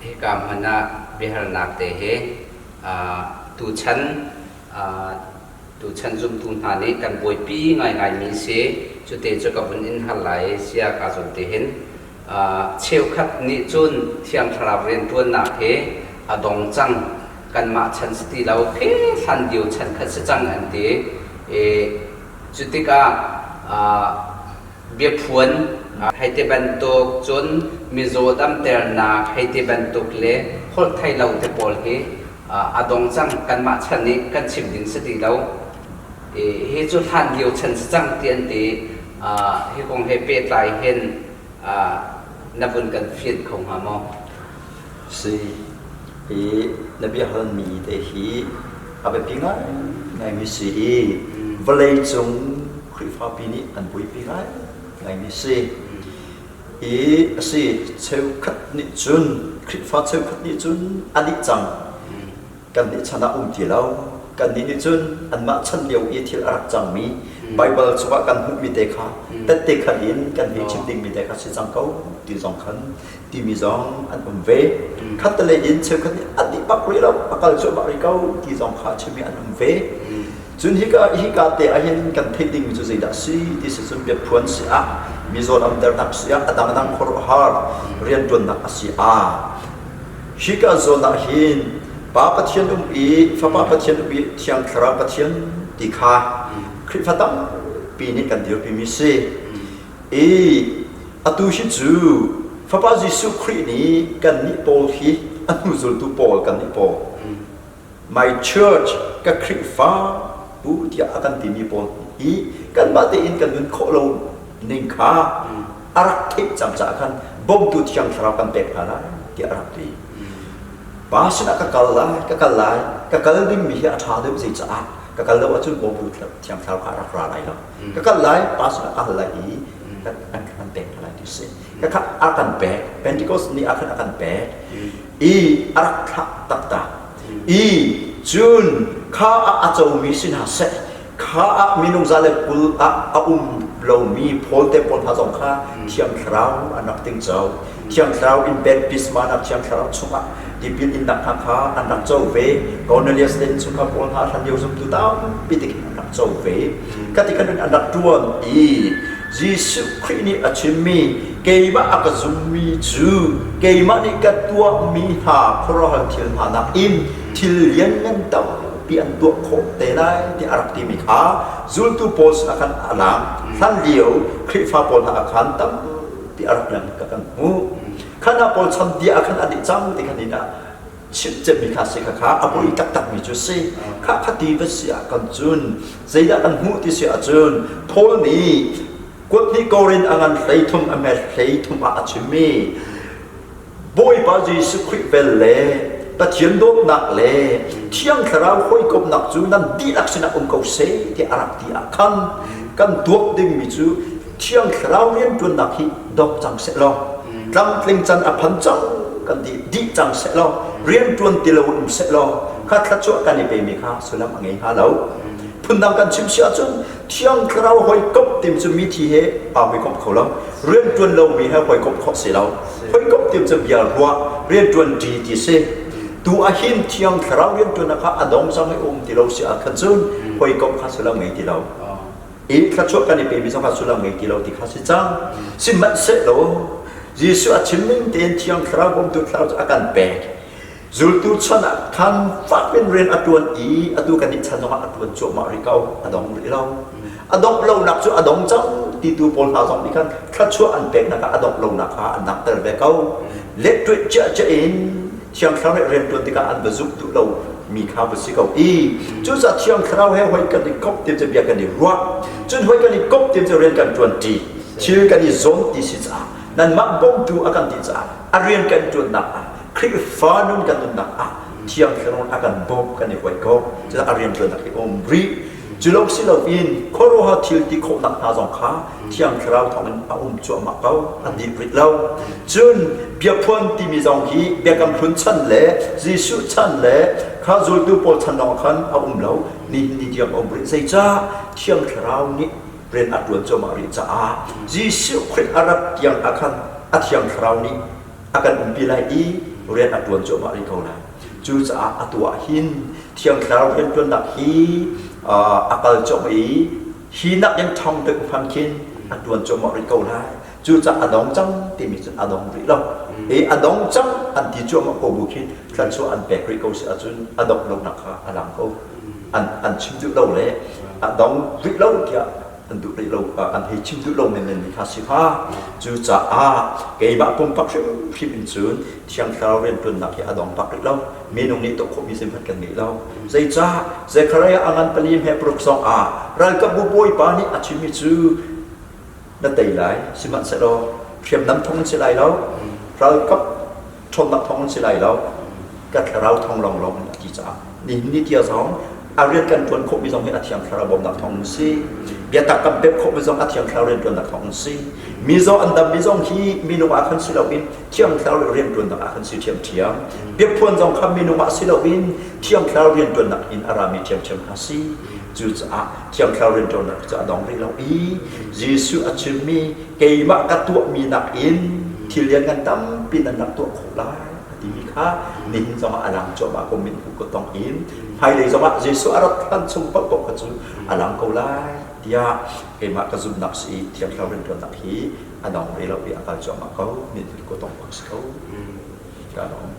Hika hmun ah biahalnak te hi tuchan tuchan zumtu hna nih kan buaipi ngaingaimi si. Cute cu ka vun in hal lai sia ka zum ti hin. Cheukhat nih cun Thiang Thlarau rianṭuannak hi a dong cang. Kanmah chan si ti lo khi hlan lio chan khat si cang an ti. I cu tikah biaphuan hei ti bantuk cun mizaw damternak hei ti bantuk le holh thei lo te pawl hi a dong cang kanmah chan nih kan chim ding si ti lo hi cu hlan lio chan si cang ti an ti hi kong he pehtlai hin na vun kan fian kho hnga maw Si hi na bia halmi te hi a biapi ngaingaimi si i vawleicung Khrihfapi nih an buaipi ngaingaimi si. I a si cheukhat nih cun Khrihfa cheukhat nih cun a dih cang. Kannih chan ah um ti lo. Kannih nih cun anmah chan lio i thil a rak cangmi Baibal chungah kan hmuhmi te kha tette khan in kan hei chim dingmi te kha si cang ko ti zong khan timi zong an um ve. Khattelei in cheukhat nih an dih bak rih lo, a kal cuahmah rih ko ti zong kha chimmi an um ve. Cun hika hika te ahhin kan theih dingmi cu zeidah si ti si cun biaphuan si ah mizaw damternak si ah a dangdang khuaruahhar rianṭuannak a si ah hika zawn ah hin Pa Pathian um i Fapa Pathian um i Thiang Thlarau Pathian ti kha Khrihfa tampi nih kan dirpimi si. I atu hi cu Fapa Jesuh Khrih nih kannih pawl hi a hnuzultu pawl kannih pawl my church ka Khrihfa bu tiah a kan timi pawl hi kanmah tein kan nun khawh lo ning kha a rak theih cang caah khan bawmtu Thiang Thlarau kan pek hna lai tiah a rak ti. Pa sinah ka kal lai, ka kal lai, ka kal dingmi hi a ṭha deuh zei caah ka kal lo ahcun bawmtu Thiang Thlarau kha a rak ra lai lo. Ka kal lai pa sinah ka hal lai i an kan pek hna lai ti si ka kha a kan pek Pentecost ni ah khan a kan pek i a rak thlah taktak i cun kha ah a comi si hna seh kha ah minung za le 20 ah a um lomi Paul te pawl hna zong kha Thiang Thlarau an rak tingco Thiang Thlarau in baptisma nak Thiang Thlarau chungah tipil innak hna kha an rak co ve Cornelius te innchungkhar pawl hna hlan lio zumtu tampi te khin an rak co ve khati khan an rak ṭuan i Jesuh Khrih nih a chimmi keimah a ka zummi cu keimah nih ka tuahmi hna khuaruahhar thil hna nakin thil lianngan tampi an tuah khawh te lai tiah a rak timi kha zultu pawl sinah khan a lang hlan lio Khrihfa pawl hna ah khan tampi a rak lang ka kan hmuh Khan ah pawl chan dia ah khan a dih cang ti khan in ah chimh cemmi kha si kha kha a poi taktakmi cu si kha khati va si ah kan cun zeidah kan hmuh ti si ahcun Paul nih kuat hnih Korin a ngan 13 a met 13 ah a chimmi Bawipa Jesuh Khrih vel le Pathian dawtnak le Thiang Thlarau hawikomhnak cu nan dihlak sinah um ko seh tiah a rak ti ah khan kan tuak dingmi cu Thiang Thlarau rianṭuannak hi dong cang seh law tlamtling can a phan cang kan ti dih cang seh law rianṭuan ti lo um seh law kha thluachuah kan i pemi kha sullam a ngei hnga lo. Phundang kan chim si ahcun Thiang Thlarau hawikomh tim cu mithi he aa hawikomh kho lo. Rianṭuan lomi he hawikomh khawh si lo. Hawikomh tim cu bia ruah, rianṭuan ṭi ti si. Tu ahhin Thiang Thlarau rianṭuannak kha a dong cang i um ti lo si ahkhan cun hawikomh kha sullam ngei ti lo. I thluachuah kan i pemi zong kha sullam ngei ti lo ti kha si cang. Sihmanhsehlaw Jesuh a chim ning tein Thiang Thlarau bawmtu Thlarau cu a kan pek. Zultu chan ah khan fak in rian a ṭuan i atu kan nih chan zongah a ṭuan cuahmah rih ko, a dong rih lo. A dongh lonak cu a dong cang titu pawl hna zong nih khan thluachuah an peknak ah a dongh lonak kha an langhter ve ko. Letṭuih ciahciah in Thiang Thlarau nih rian ṭuan tikah an va zumh duh lo mi kha va si ko i cucaah Thiang Thlarau he hoi kan i komh ti cu bia kan i ruah. Cun hoi kan i komh ti cu rian kan ṭuan ṭi. Thil kan i zawn ti si caah nanmah bawmtu a kan ti caah a rian kan ṭuannak ah Khrihfa nun kan nunnak ah Thiang Thlarau a kan bawmh kan i huai ko. Cucaah a rian ṭuannak hi um rih. Cu lawng si loin khuaruahhar thil ti khawhnak hna zong kha Thiang Thlarau thawngin a um cuahmah ko, a dih rih lo. Cun biaphuan timi zong hi Biakam Hlun chan le Jesuh chan le kha zultu pawl chan lawng khan a um lo, nihin ni tiang a um rih. Zeicah Thiang Thlarau nih rian a ṭuan cuahmah rih caah Jesuh Khrih a rat tiang ah khan a Thiang Thlarau nih a kan umpi lai i Rian a ṭuan cuahmah rih ko lai. Cucaah atu ah hin Thiang Thlarau rianṭuannak hi a kal cuahmah i hi nakin ṭhawng deuh hmanh khin a ṭuan cuahmah rih ko lai. Cucaah a dong cang timi cun a dong rih lo. I a dong cang an ti cuahmah ko bu khin thluachuah an pek rih ko si ahcun a dongh lonak kha a lang ko. An an chim duh lo le a dong rih lo tiah an duh rih lo an hei chim duh lo menmen mi kha si hnga. Cucaah keimah pumpak hrimhrim in cun Thiang Thlarau rianṭuannak hi a dong bak rih lo. Minung nih tuah khawhmi zeihmanh kan ngei lo. Zeicah Zekhariah a ngan pali he paruk zong ah ralkapbu bawipa nih a chimmi cu na tei lai sihmanhsehlaw hriamnam thong an si lai lo ralkap ṭhawnnak thong an si lai lo ka thlarau thong lawnglawng in a ti caah nihin ni tia zong a rian kan ṭuan khawhmi zong hi a thiang thlarau bawmnak thong an si biatak kan pek khawhmi zong a thiang thlarau rian ṭuannak thong an si mizaw an dammi zong hi minung ah khan si loin thiang thlarau rian ṭuannak ah khan si ṭhiamṭhiam biaphuan zong kha minung ah si loin thiang thlarau rian ṭuannak in a rami ṭhiamṭhiam kha si Cucaah Thiang Thlarau rianṭuannak cu a dong rih lo i Jesuh a chimmi keimah ka tuahmi nakin thil lianngan tampi nan rak tuah khawh lai a timi kha nihin zongah a lang cuahmah ko min hmuh ko tong in hmailei zongah Jesuh a rat hlan chung paohpaoh kha cu a lang ko lai tiah keimah ka zumhnak si i Thiang Thlarau rianṭuannak hi a dong rih lo i a kal cuahmah ko min hmuh ko tong bak si ko. Ka lawm.